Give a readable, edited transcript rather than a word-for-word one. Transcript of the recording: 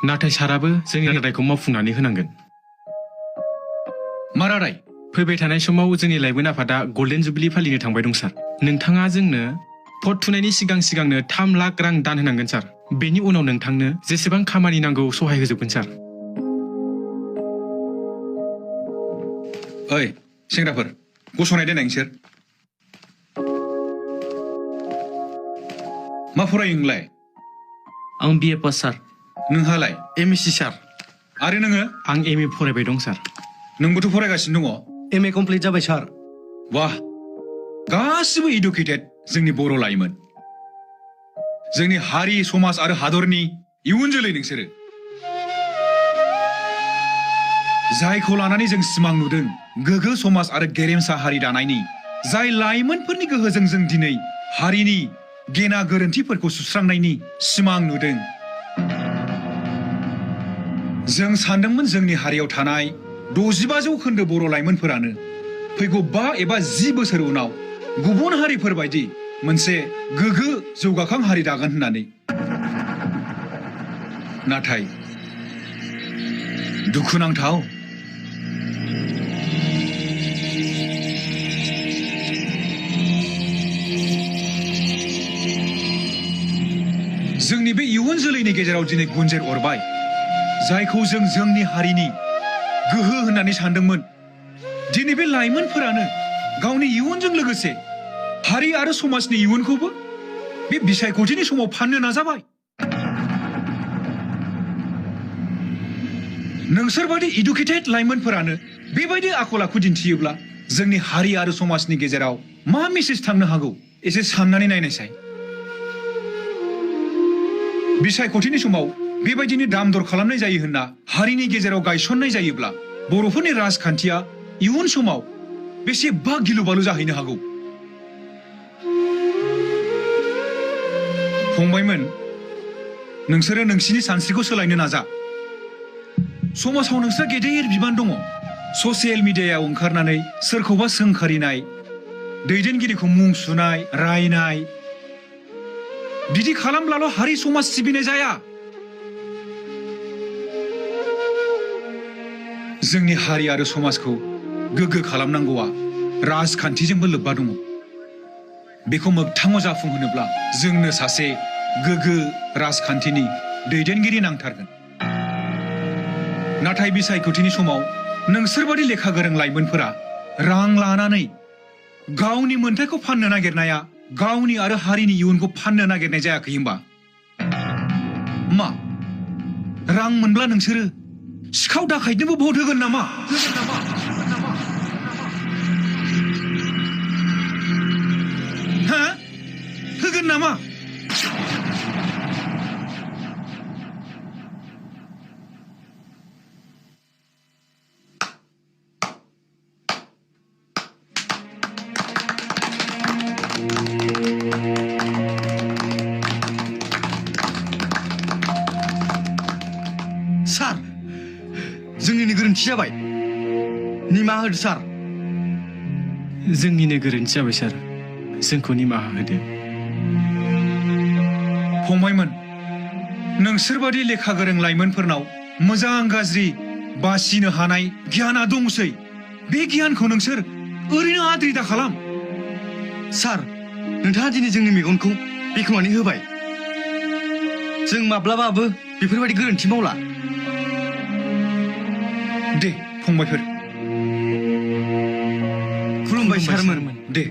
नाथाय साराबो जोंनि रादायखौ मावफुंनानै होनांगोन। मा रादाय? फैबाय थानाय समाव जोंनि लाइमोन आफादा गल्डेन जुबलि फालिनो थांबाय दं सार। नोंथाङा जोंनो भट थुनायनि सिगांनो 3 लाख रां दान होनांगोन सार। बेनि उनाव नोंथांनो जेसेबां खामानि नांगौ सहाय होजोबगोन सार। ओइ सेंग्राफोर, गसंनाय देनाय नोंसोर। मा फरायो नोंलाय? आं BA पास सार। नोंहालाय? MSc सार। आरो नोङो? आं MA फरायबाय दं सार। नोंबोथ' फरायगासिनो दङ? MA कमप्लिट जाबाय सार। वाह, गासिबो इडुकेटेड जोंनि बर' लाइमोन। जोंनि हारि, समाज आरो हादरनि इयुन जोलै नोंसोरो। जायखौ लानानै जों सिमां नुदों गोग्गो समाज आरो गेरेमसा हारि दानायनि, जाय लाइमोनफोरनि गोहोजों जों दिनै हारिनि गेना गोरोन्थिफोरखौ सुस्रांनायनि सिमां नुदों। जों सानदोंमोन जोंनि हारियाव थानाय 65 जौखोन्दो बर' लाइमोनफोरानो फैगौ 5 एबा 10 बोसोर उनाव गुबुन हारिफोर बायदि मोनसे गोग्गो जौगाखां हारि दागोन होननानै। नाथाय दुखुनांथाव, जोंनि बे इयुन जोलैनि गेजेराव दिनै गुनजेर अरबाय, जायखौ जों जोंनि हारिनि गोहो होननानै सानदोंमोन। दिनै बे लाइमोनफोरानो गावनि इयुनजों लोगोसे हारि आरो समाजनि इयुनखौबो बे बिसायख'थिनि समाव फाननो नाजाबाय। नोंसोरबादि इडुकेटेड लाइमोनफोरानो बेबायदि आखल आखु दिन्थियोब्ला जोंनि हारि आरो समाजनि गेजेराव मा मेसेज थांनो हागौ एसे साननानै नायनायसाय। बिसायख'थिनि समाव बेबायदिनो दाम दर खालामनाय जायो होनना हारिनि गेजेराव गायसननाय जायोब्ला बर'फोरनि राजखान्थिया इयुन समाव बेसेबा गिलु बालु जाहैनो हागौ। फंबायमोन, नोंसोरो नोंसिनि सानस्रिखौ सोलायनो नाजा। समाजाव नोंस्रा गेदेर बिबान दङ। ससियेल मिडियायाव ओंखारनानै सोरखौबा सोंखारिनाय, दैदेनगिरिखौ मुं सुनाय, रायनाय, बिदि खालामब्लाल' हारि समाज सिबिनाय जाया। जोंनि हारि आरो समाजखौ गोग्गो खालामनांगौआ राजखान्थिजोंबो लोब्बा दङ। बेखौ मोगथाङाव जाफुंहोनोब्ला जोंनो सासे गोग्गो राजखान्थिनि दैदेनगिरि नांथारगोन। नाथाय बिसायख'थिनि समाव नोंसोरबादि लेखा गोरों लाइमोनफोरा रां लानानै गावनि मोन्थायखौ फाननो नागिरनाया गावनि आरो हारिनि इयुनखौ फाननो नागिरनाय जायाखै होनबा? मा रां मोनब्ला नोंसोरो सिखाव दाखायनोबो भट होगोन नामा? हा? होगोन नामा? सार, जोंनिनो गोरोन्थि जाबाय। निमाहा होदो सार। जोंनिनो गोरोन्थि जाबाय सार। जोंखौ निमाहा होदो। फंबायमोन, नोंसोरबादि लेखा गोरों लाइमोनफोरनाव मोजां गाज्रि बासिनो हानाय गियाना दंसै। बे गियानखौ नोंसोर ओरैनो आद्रि दा खालाम। सार, नोंथाङा दिनै जोंनि मेगनखौ बेखेवनानै होबाय। जों माब्लाबाबो बेफोरबायदि गोरोन्थि मावला। दे फंबायफोर, खुलुमबाय सारमोन। दे।